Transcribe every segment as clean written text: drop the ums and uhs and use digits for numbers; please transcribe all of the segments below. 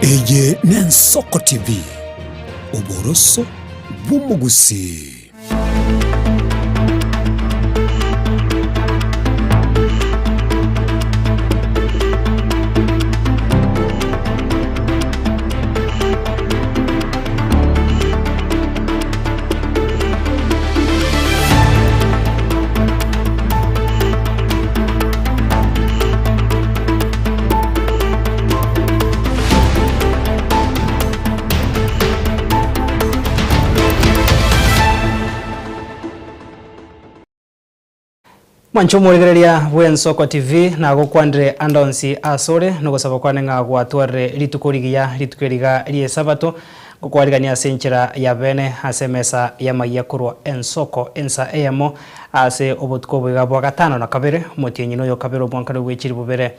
Eye n'Ensoko TV, oboroso bw'omogusii. Mwanche omorigereria bw'Ensoko TV nagokwanire ande onsi asore nogosaba kwane ng'a gwatwarire rituko rigiya rituko eriga ri'esabato ngokwarigania ase enchera ya bene ase emesa y'amayia korwa Ensoko ensa eyemo ase obotuko oboiga bwa gatano na kabere omotienyi noyo kabere omwakano bwe chilifu bibere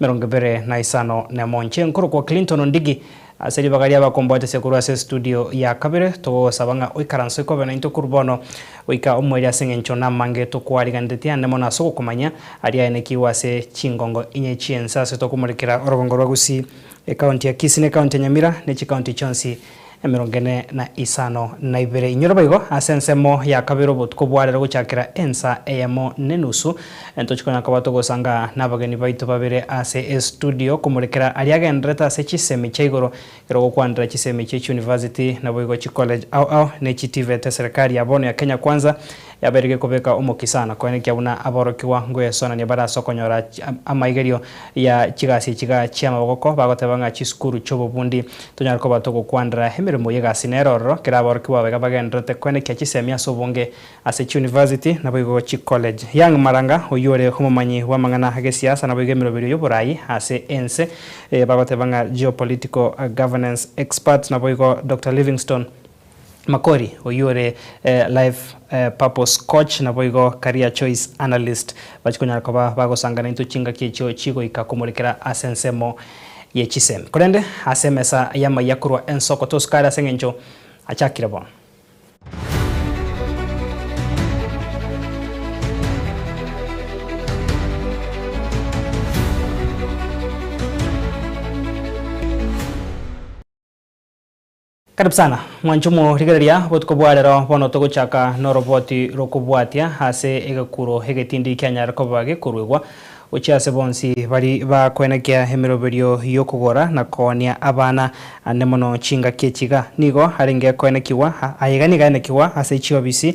emerongo ebere na isano nemo. Inche nkorokwa Clinton Ondigi Ase ribaga ri'abakombwatesia korwa ase estudio ya kabere, togogosaba ng'a oikaranse okobe naintwe korwa bono goika omoerio ase engencho namange tokwariganeretie ande mono ase ogokomanya aria aenekigwe ase chingongo inye chi'ense ase tokomorekera orogongo rwa Gusii, ecounty ya Kisii na ecounty ya Nyamira ne chicounty chionsi emerongo ene na isano na ibere. Inyora boigo ase ensemo ya kabere obotuko bwa rero gochakera ensa eyemo nenusu Ntochi konya koba togosanga nabageni baito babere ase estudio komorekera aria agenderete ase chisemi chia igoro ekero ogokwanera chisemi chie chiuniversity naboigo chicollege ao ao ne chiTVET eserekari ya bono ya Kenya Kwanza yabeire gekobeka omoki sana koenekia buna aborokigwa ngoesonania bare ase okonyora amaigerio ya chigasi echiga chiamabogoko bagoteba ng'a chisukuru chiobobundi tonyare koba togokwanera emeremo yegasi nere ororo kera aborokigwa abaiga bagenderete koenekia chisemi ase obonge Ase chiuniversity naboigo chicollege. Young Maranga, oyio ore omomanyi bw'amang'ana ag'esiasa naboigo emeroberio y'oborai ase ense eye bagoteba ng'a geopolitical governance expert naboigo Doctor Livingstone Makori oyio ore life purpose coach naboigo career choice analyst bachia konyara koba bagosanga naintwe chingaki echio chigoika komorekera ase ensemo ye chisemi. Korende ase emesa y'amayia korwa ensoko tosukare ase eng'encho achakire bono. Karibu sana mwanche omorigereria botuko bwa rero bono togochaka noroboti rokobwatia ase egekuro egetindi kianyare koba gekoruegwa Gochia ase bonsi baria bakoenekia emeroberio y'okogora na koonia abana, ande mono chingaki echi iga nigo arenge koenekigwa, aiga nigo aenekigwa ase chiobisi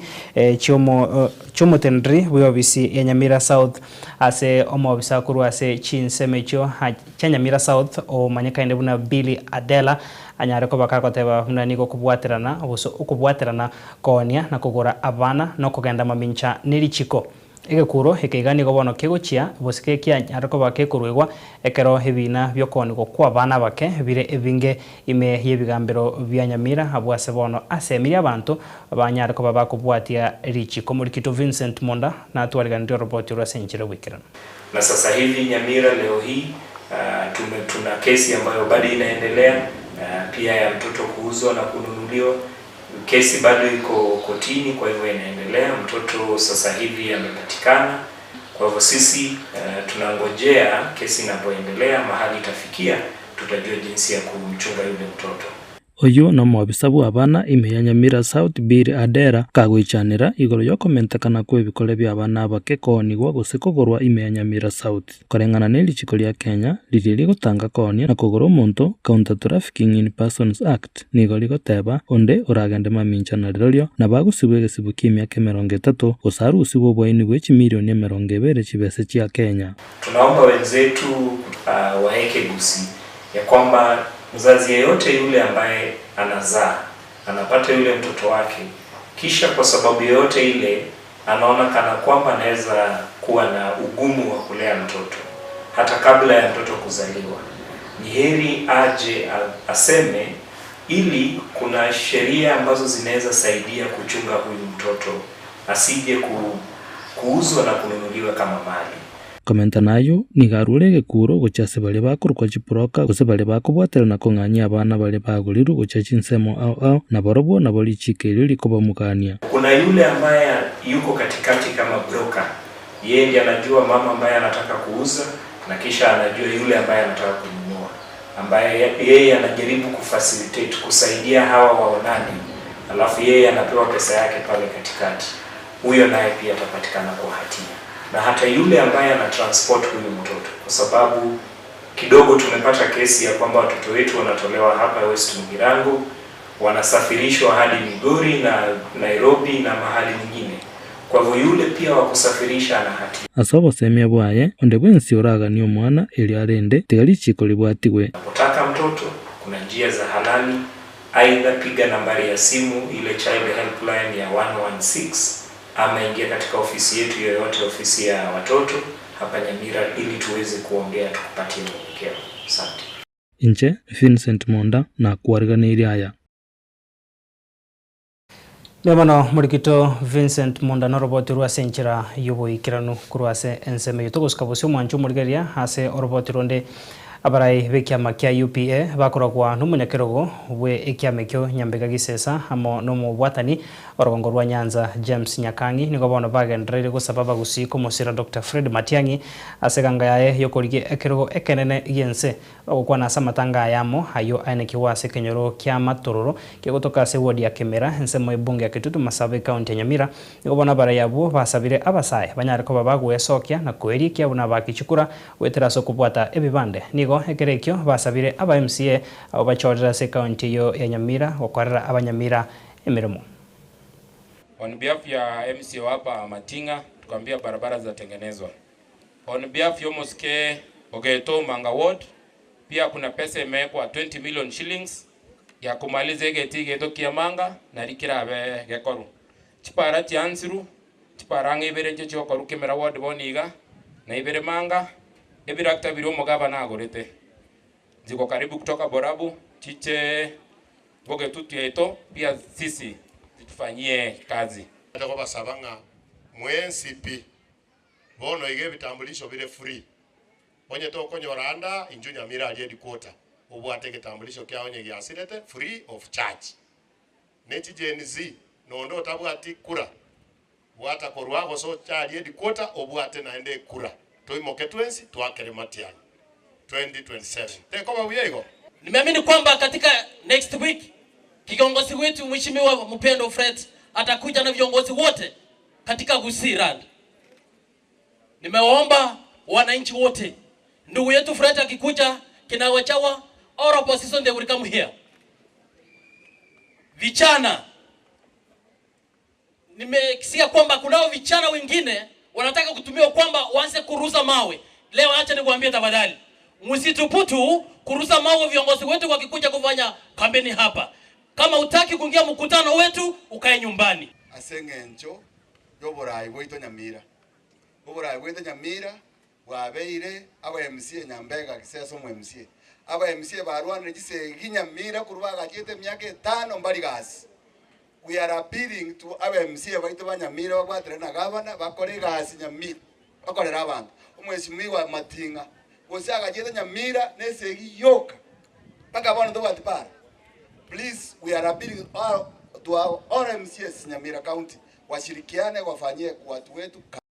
chi'omoteneneri bw'eobisi ya Nyamira South ase omoobisa korwa ase chinsemo echio chia Nyamira South omanyekaine buna Billy Adela anyare koba kagoteba buna nigo okobwaterana gose okobwaterana koonia na kogora abana nokogenda mamincha nerichiko. Egekuro eke iga nigo bono kegochia bosike kianyare koba kekoruegwa ekero ebiina bi'okoonigwa kw'abana abake bire ebinge ime y'ebigambero bia Nyamira abwo ase bono asemirie abanto banyare koba bakobwatia richiko. Morikito Vincent Monda natwariganirie oroboti orwo ase enchera y'oboikeranu. Na sasa hivi Nyamira leo hii tume tuna kesi ambayo bado inaendelea pia ya mtoto kuuzwa na kununuliwa. Kesi bado iko kotini, kwa hivyo inaendelea. Mtoto sasa hivi amepatikana, kwa hivyo sisi tunangojea kesi inapoendelea, mahali itafikia, tutajua jinsi ya kumchunga yule mtoto. Oyio nomobisa bw'abana ime ya Nyamira South Bill Adera kagoichanera igoro y'okomentekana kw'ebikore bi'abana abake koonigwa gose kogorwa ime ya Nyamira South. Koreng'ana ne richiko ria Kenya riria rigotanga koonia na kogora omonto, Counter Trafficking in Persons Act, nigo rigoteba, Onde oragende mamincha na rirorio nabo agosibwa egesibo ki'emiaka emerongo etato, gose arusigwe oboaini bwe chimilioni emerongo ebere chibese chia Kenya. Tunaomba wenzetu waeke Gusii ya kwamba mzazi yeyote yule ambaye anazaa anapata yule mtoto wake kisha kwa sababu yoyote ile anaona kana kwamba anaweza kuwa na ugumu wa kulea mtoto hata kabla ya mtoto kuzaliwa, ni heri aje aseme, ili kuna sheria ambazo zinaweza saidia kuchunga huyu mtoto asije kuuzwa na kununuliwa kama mali. Komenta nayio, nigo arure egekuro gochia ase baria bakorokwa chiburoka, gose baria bakobwaterana kong'anyia abana baria bagorirwe gochia chinsemo ao ao, na barobwo nabo richiiko erio rikobamogania. Kuna yule ambaye yuko katikati kama broker, yeye ndiye anajua mama ambaye anataka kuuza na kisha anajua yule ambaye anataka kununua. ambaye yeye anajaribu kufacilitate kusaidia hawa waonane, alafu yeye anapewa pesa yake pale katikati, huyo naye pia atapatikana kwa hatia, na hata yule ambaye ana transport huyu mtoto, kwa sababu kidogo tumepata kesi ya kwamba watoto wetu wanatolewa hapa West Mugirango wanasafirishwa hadi Migori na Nairobi na mahali nyingine. Kwa hivyo yule pia wa kusafirisha ana hatia. Ase obosemia bwaye, onde bwensi oraganie omwana erio arende, tiga richiko ribwatigwe. Unapotaka mtoto kuna njia za halali, aidha piga nambari ya simu ile child helpline ya 116 ama ingia katika ofisi yetu yoyote, ofisi ya watoto hapa Nyamira, ili tuweze kuongea tukupatie mwelekeo. Asante. Inche Vincent Monda nakwariganeirie aya. Mbuya mono morikito Vincent Monda noroboti rwa ase enchera y'oboikeranu korwa ase ensemo eyio. Togosika bosio omwancho omorigereria ase oroboti ronde abarai b'ekiama kia UPA bakoragwa nomonyakerogo bwe ekiama ekio Nyambega Gisesa amo nomobwatani orogongo rwa Nyanza James Nyakang'i nigo bono bagendereire gosaba abagusii komosira Doctor Fred Matiang'i ase eganga yaye yokorigia ekerogo ekenene gi'ense. Bagokwana ase amatanga ayamo ayio aenekigwe ase ekenyoro kia Matororo kegotoka ase eward ya Kemera ensemo y'ebunge ya Kitutu Masaba ecounty ya Nyamira. Nigo bono abarai abwo basabire abasae banyare koba bagwesokia na koeria ekiagera buna bakichukura goetera ase okobwata ebibande. Nigo ekero ekio basabire aba MCA abwo bachorire ase ecounty eyio ya Nyamira gokorera abanyamira emeremo. On behalf ya MCA wa hapa Matinga tukaambia barabara zitatengenezwa. On behalf ya Mosque Ogeto Manga Ward pia kuna pesa imewekwa 20 million shillings ya kumaliza egeti geto kia Manga na rikirabe gekoru. Chipara chiansiru chipara ang'e ibere nche chiokoru Kemera Ward bono iga na ibere Manga ebirakta biria omogabana agorete ziko karibu kutoka Borabu chiche bogetutu yaito pia sisi zitufanyie kazi. Naende kobasaba ng'a mwensi pi bono iga ebitambulisho bire free, onye tokonyora anda inchuo Nyamira aria headquarter obwate egetambulisho kiao onye giasirete free of charge. Ne chi Gen Z nonde otabwati kura bwata korwa gose oche aria headquarter obwate naende ekura toimoke twensi twakere Matiang'i 2027. Tekoba buya igo? Nimeamini kwamba katika next week kiongozi wetu Mheshimiwa Mpendo Fred atakuja na viongozi wote katika Gusii Land. Nimewaomba wananchi wote, ndugu yetu Fred akikuja kinawachawa all opposition they will come here. Vijana, nimesikia kwamba kunao vijana wengine wanataka kutumiwa kwamba waanze kurusa mawe. Leo acha nikuambie tafadhali, msithubutu kurusa mawe viongozi wetu wakikuja kufanya kampeni hapa. Kama hutaki kuingia mkutano wetu, ukae nyumbani. Ase eng'encho y'oboraai bwaito Nyamira. Oboraai bwaito Nyamira bwabeire aba MCA Nyambega Gisesa omo MCA. Aba MCA barwanire chisegi Nyamira korwa bagachiete emiaka etano mbari gasi. We are appealing to aba MCA baito ba Nyamira babwaterane na gavana bakore egasi Nyamira, bakorere abanto. Omweshimiwa Mating'a gose agachiete Nyamira na esegi yoka mpaka bono tobwati para. Please we are appealing all, to our all MCAs Nyamira County washirikiane wafanyie watu wetu kazi.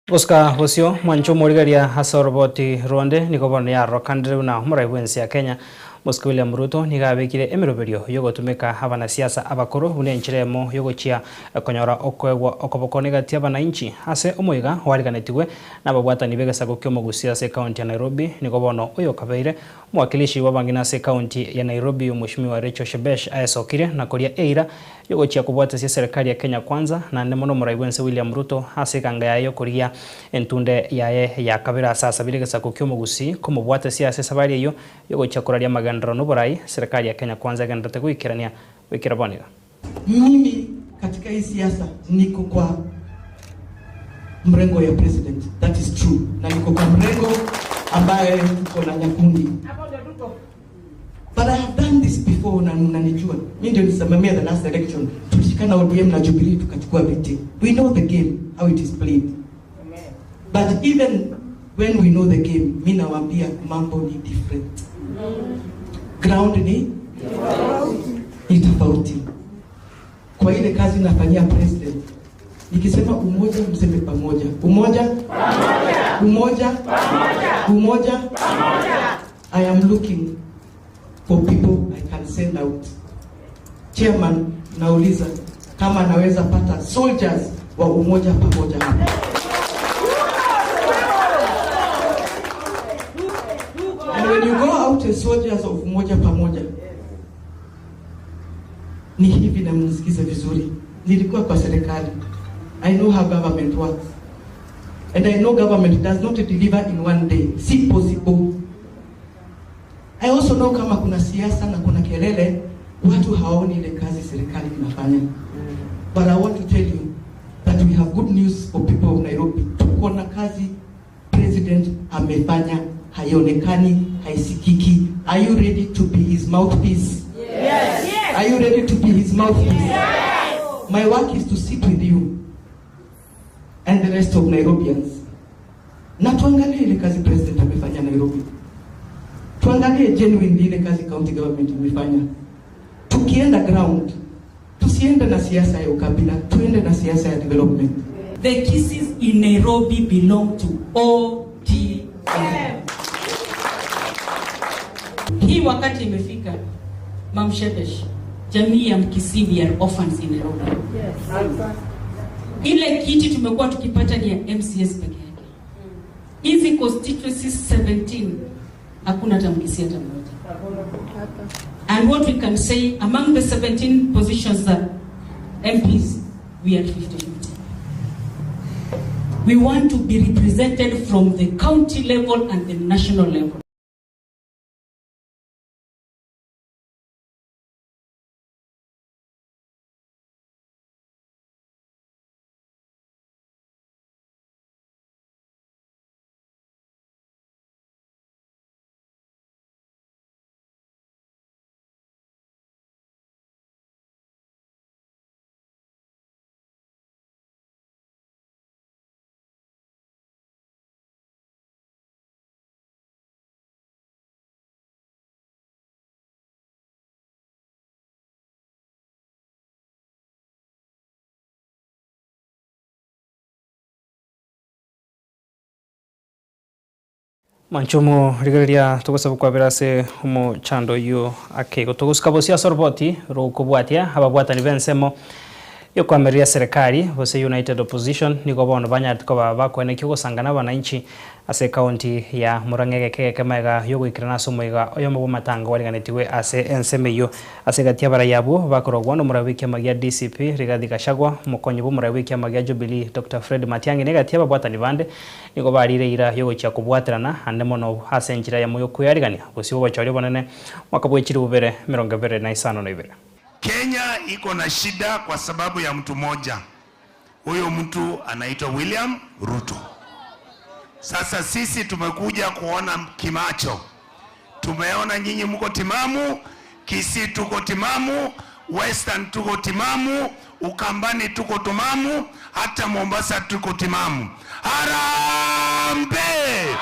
Gosika bosio mwanche omorigereria ase oroboti rwonde nigo bono yarokanire buna omorai bw'ense ya Kenya Mosike William Ruto nigo abekire emeroberio yogotumeka abanasiasa abakoro buna enchera emo yogochia konyora okoegwa okoboko negati y'abanainchi ase omoiga oariganetigwe nababwatani b'egesaku ki'omogusia ase ekaunti ya Nairobi nigo bono oyokabeire Omowakilishi bw'abang'ina ase ekaunti ya Nairobi Omweshimiwa Rachel Shebesh aesokire na koria eira yogochia kobwatesia eserekari ya Kenya Kwanza naende mono omorai bwense William Ruto ase eganga yaye yokorigia entunde yaye ya kabere ase asabire egesaku ki'omogusii komobwatesia ase esabari eyio yogochia koraria amagenderero na oborai eserekari ya Kenya Kwanza egendererete goikerania goikera bono iga. Mimi katika hii siasa niko kwa mrengo ya president, that is true, na niko kwa mrengo ambaye tuko na Nyakundi, but I have done this before na mnanijua mimi ndio nisimamia the last election, tulishikana ODM na Jubilee tukachukua viti. We know the game how it is played, but even when we know the game, mimi nawaambia mambo ni different, ground ni ni tofauti. Kwa ile kazi nafanyia president, nikisema umoja mseme pamoja, umoja pamoja, umoja pamoja, umoja pamoja. I am looking for people I can send out. Chairman, nauliza kama naweza pata soldiers wa umoja pamoja hapa. And when you go out as soldiers of umoja pamoja, ni hivi na mnisikize vizuri. Nilikuwa kwa serikali. I know how government works. And I know government does not deliver in one day. Si possible. I also know kama kuna siasa na kuna kelele, watu hawaoni ile kazi serikali inafanya. But I want to tell you that we have good news for people of Nairobi. Tuko na kazi president amefanya, haionekani, haisikiki. Are you ready to be his mouthpiece? Yes. Are you ready to be his mouthpiece? Yes. My work is to sit with you and the rest of Nairobians. Na tuangalie ile kazi president amefanya Nairobi. Tuangalie genuinely ile kazi county government imefanya. Tukienda ground, tusiende na siasa ya ukabila, tuende na siasa ya development. The Kisiis in Nairobi belong to ODM. Hii wakati imefika, Mamshebesh, jamii ya Mkisii, we are orphans in Nairobi. Ile kiti tumekuwa tukipata ni ya MCAs peke yake. Hizi constituencies 17 hakuna hata Mkisii hata mmoja. And what we can say among the 17 positions that MPs, we are 50-50. We want to be represented from the county level and the national level. Mwanche omorigereria togosaba kwabera ase omochando oyio ake igo. Togosika bosio ase oroboti rokobwatia ababwatani b'ensemo yokoamereria serikali gose United Opposition nigo bono banyarete koba bakoenekia ogosangana abananchi ase ekaunti ya Murang'a egeka egeke magega yogoikerana ase omoiga oyomo bw'amatanga gwariganetigwe ase ensemo eyio. Ase egati y'abarai abwo bakorogwa nomorai bw'ekiama gia DCP Rigathi Gachagua, omokonyi bw'omorai bw'ekiama gia Jubilee Doctor Fred Matiang'i na egati y'ababwatani bande nigo barire eira y'ogochia kobwaterana ande mono ase enchera eyemo y'okwearigania bosio bw'obochori obonene mwaka bwe chilifu bibere emerongo ebere na isano na ibere. Kenya iko na shida kwa sababu ya mtu moja. Huyo mtu anaitwa William Ruto. Sasa sisi tumekuja kuona kimacho. Tumeona nyinyi mko timamu, Kisii tuko timamu, Western tuko timamu, Ukambani tuko timamu, hata Mombasa tuko timamu. Harambee!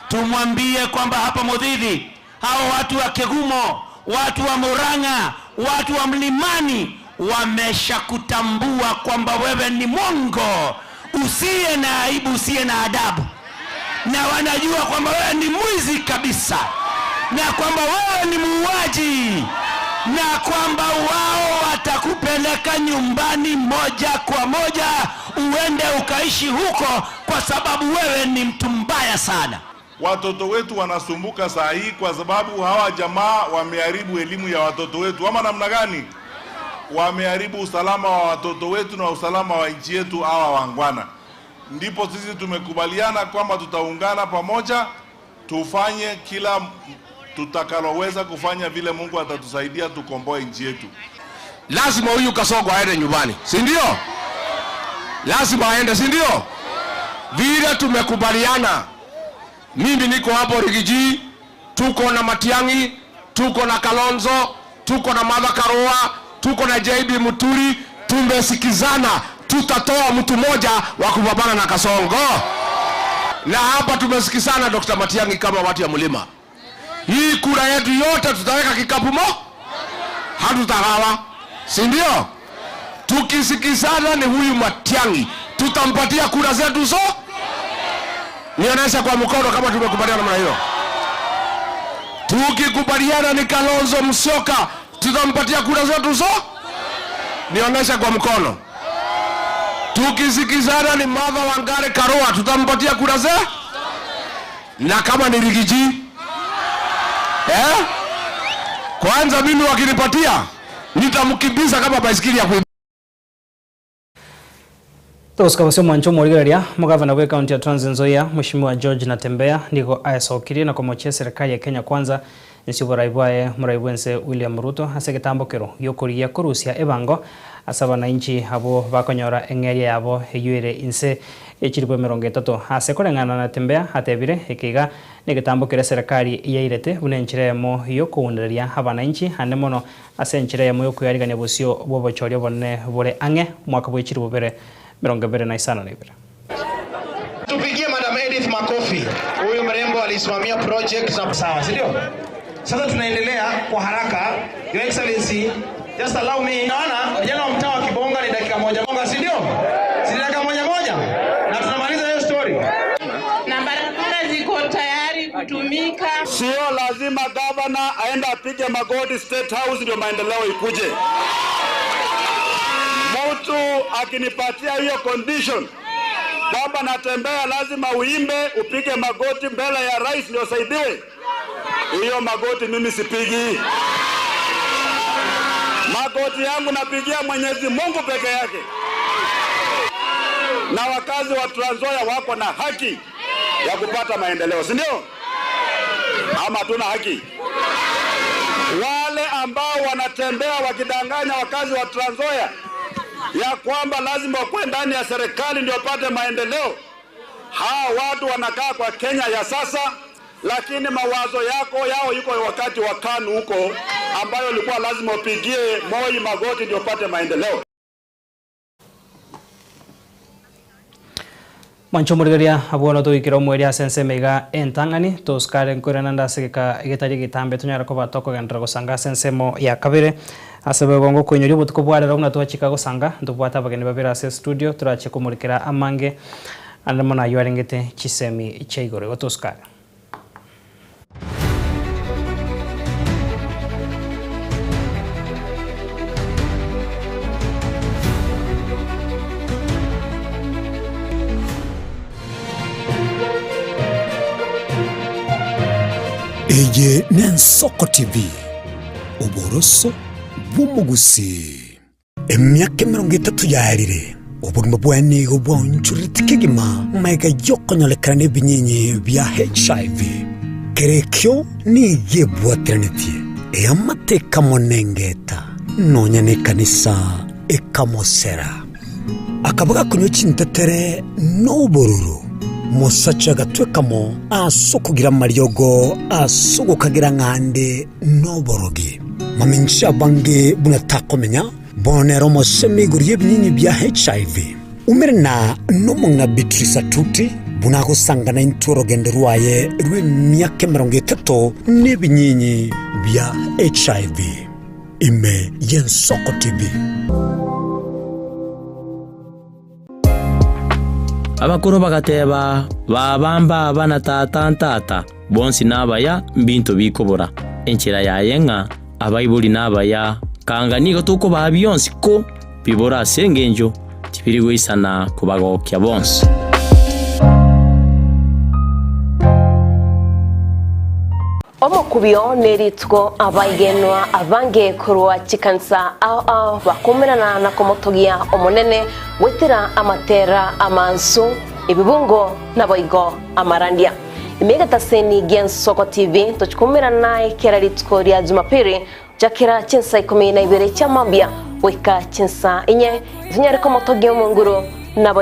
Tumwambie kwamba hapa Muthithi, hao watu wa Kegumo, watu wa Murang'a, watu wa Mlimani wameshakutambua kwamba wewe ni mwongo usiye na aibu, usiye na adabu, na wanajua kwamba wewe ni mwizi kabisa, na kwamba wewe ni muuaji, na kwamba wao watakupeleka nyumbani moja kwa moja uende ukaishi huko, kwa sababu wewe ni mtu mbaya sana. Watoto wetu wanasumbuka saa hii kwa sababu hawa jamaa wameharibu elimu ya watoto wetu, ama namna gani? Wameharibu usalama wa watoto wetu na usalama wa nchi yetu hawa wangwana. Ndipo sisi tumekubaliana kwamba tutaungana pamoja, tufanye kila tutakaloweza kufanya, vile Mungu atatusaidia tukomboe nchi yetu. Lazima huyu Kasongo aende nyumbani, si ndio? Lazima aende, si ndio? Vile tumekubaliana, mimi niko hapo Rigiji, tuko na Matiang'i, tuko na Kalonzo, tuko na Martha Karua, tuko na JB Muturi, tumesikizana, tutatoa mtu mmoja wa kupambana na Kasongo. Na hapa tumesikizana Dr. Matiang'i kama watu ya mlima. Hii kura yetu yote tutaweka kikapu mo, hatutagawa, si ndio? Tukisikizana ni huyu Matiang'i, tutampatia kura zetu zo. Nionyeshe kwa mkono kama tumekubaliana namna hiyo. Tukikubaliana ni Kalonzo Musyoka, tutampatia kura zetu zo? Nionyeshe kwa mkono. Tukisikizana ni Martha Wangari Karua, tutampatia kura ze? Na kama ni Riggy G? Eh? Kwanza mimi wakinipatia nitamkimbiza kama baisikeli ya kuiba. Togosika bosio omwancho omorigereria, omogavana bwe ekaunti ya Trans Nzoia, Mweshimiwa George Natembeya nigo aesokirie na komochia eserekari ya Kenya Kwanza inse oborai bwaye omorai bwense William Ruto ase egetambokero giokorigia korusia ebango ase abanainchi abwo bakonyora eng'eria yabo eyio ere inse ye chilifu 30. Ase koreng'ana na Natembeya atebire eke iga negetambo keria eserekari yairete buna enchera eyemo yokounereria abanainchi ande mono ase enchera eyemo yokoyarigania bosio bw'obochori obonene bore ang'e omwaka bwe chilifu 2052. Tupigie Madam Edith makofi. Huyu mrembo alisimamia project na sawa, si ndio? Sasa tunaendelea kwa haraka. Your Excellency, just allow me. Naona vijana wa mtaa wa Kibonga ni dakika moja moja, si ndio? Si dakika moja moja? Na tunamaliza hiyo story. Na barabara ziko tayari kutumika. Sio lazima gavana aende apige magoti State House ndio maendeleo ikuje. Mtu akinipatia hiyo condition kwamba natembea lazima uimbe upige magoti mbele ya rais ndio usaidiwe, hiyo magoti mimi sipigi. Magoti yangu napigia Mwenyezi Mungu peke yake, na wakazi wa Trans Nzoia wako na haki ya kupata maendeleo, si ndio? Ama tuna haki? Wale ambao wanatembea wakidanganya wakazi wa Trans Nzoia ya kwamba lazima wakuwe ndani ya serikali ndio wapate maendeleo, hawa watu wanakaa kwa Kenya ya sasa, lakini mawazo yako yao yuko wakati wa KANU huko, ambayo ilikuwa lazima upigie Moi magoti ndio upate maendeleo. Mwanche omorigereria abwo togoikera omoerio ase ensemo iga entang'ani, tosikare nkoirana ande ase egeka egetari egetambe tonyare koba tokogenderera gosanga ase ensemo ya kabere. Ase boigo ngokoinyoria obotuko bwa rero buna twachika gosanga, ntobwate abageni babere ase estudio torache komorikera amange ande mono aywo arengete chisemi chia igoro. Igo tosikare. Eye n'Ensoko TV, oboroso bw'omogusii. Emiaka 30 yaerire, obogima bwaye nigo bwaonchorerete kegima magega y'okonyorekana nebinyinyi bia HIV. Kera ekio nigo ebwateranetie eamate ekamonengeta, nonya nekanisa ekamosera. Akaba gakonywa chintetere nobororo. Mosacha agatweka mo ase okogira amariogo ase ogokagera ng'a ande noborogi. Mamincha abange buna takomenya, bono nere omosemi igoro y'ebinyinyi bia HIV. Umerana nomong'ina Beatrice Atuti buna agosangana intwe orogendo rwaye rw'emiaka 30 n'ebinyinyi bia HIV. Ime y'Ensoko TV. Abakoro bagateba, Baba mbaba na tata ntata, bonsi nabaya, mbinto bikobora. Enchera yaye ng'a abaibori nabaya, kanga nigo tokobaa bionsi ko bibore ase engencho tibiri goisana kobagokia bonsi. Omokubio nerituko abaigenwa abange korwa chikanisa ao ao bakomerana na komotogia Omonene goetera amatera amansu, ebibungo naboigo amarandia. Ime egetaseni gi'Ensoko TV tochikomerana naye kera rituko ria Jumapili gochakera chinsa ikomi na ibere chia mambia goika chinsa inye, tonyare komotogia Omonguru nabo.